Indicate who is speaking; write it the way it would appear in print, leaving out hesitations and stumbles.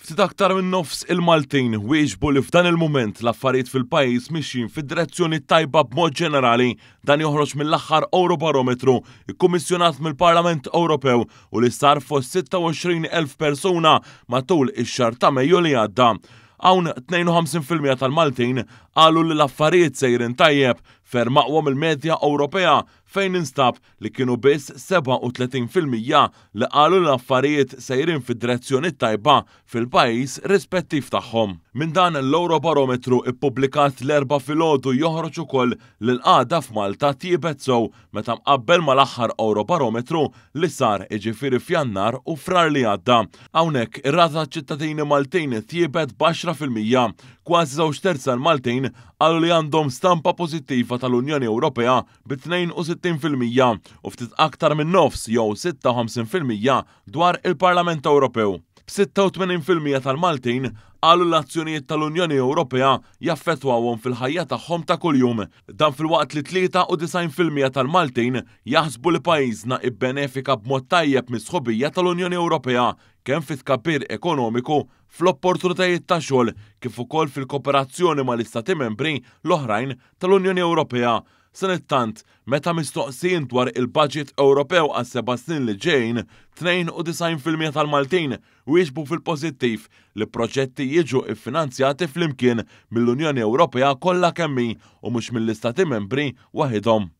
Speaker 1: Ftit aktar minn nofs il-Maltin wieġbu li f'dan il-mument l-affarijiet fil-pajjiż mixjin fid-direzzjoni tajba b'mod ġenerali. Dan joħroġ mill-aħħar Eurobarometru ikkummissjonat mill-Parlament Ewropew u li sar fost 26,000 persuna matul ix-xahar ta' Mejju li għadda. Hawn 52% tal-Maltin qalu li l-affarijiet sejrin tajjeb ferm aqwa mill-medja Ewropea fejn instab li kienu biss 37% li qalu li l-affarijiet sejrin fid-direzzjoni t-tajba fil-pajjiż rispettiv tagħhom. Minn dan l-Eurobarometru ppubblikat l-Erbgħa filgħodu joħroġ ukoll li l-qagħda f'Malta tjiebet sew meta mqabbel mal-aħħar Eurobarometru li sar, jiġifieri f'Jannar u Frar li għadda. Hawnhekk ir-rata taċ-ċittadini Maltin tjiebet b'10%. Kważi żewġ terzi tal-Maltin qalu li għandhom stampa pożittiva tal-Unjoni Ewropea bi 62% u ftit aktar minn nofs jew 56% dwar il-Parlament Ewropew. B'86% tal-Maltin qalu l-azzjonijiet tal-Unjoni Ewropea jaffettwawhom fil-ħajja tagħhom ta' kuljum. Dan filwaqt li 93% tal-Maltin jaħsbu li pajjiżna ibbenefika b'mod tajjeb mis-sħubija tal-Unjoni Ewropea kemm fit-tkabbir ekonomiku, fl-opportunitajiet ta' xogħol kif ukoll fil-kooperazzjoni mal-Istati Membri l-oħrajn tal-Unjoni Ewropea. Sanittant, meta mistoqsijin dwar il-budget Ewropew għas-seba' snin li ġejjin, 92% tal-Maltin wieġbu fil-pożittiv li proġetti jiġu ffinanzjati flimkien mill-Unjoni Ewropea kollha kemm hi u mhux mill-Istati Membri waħidhom.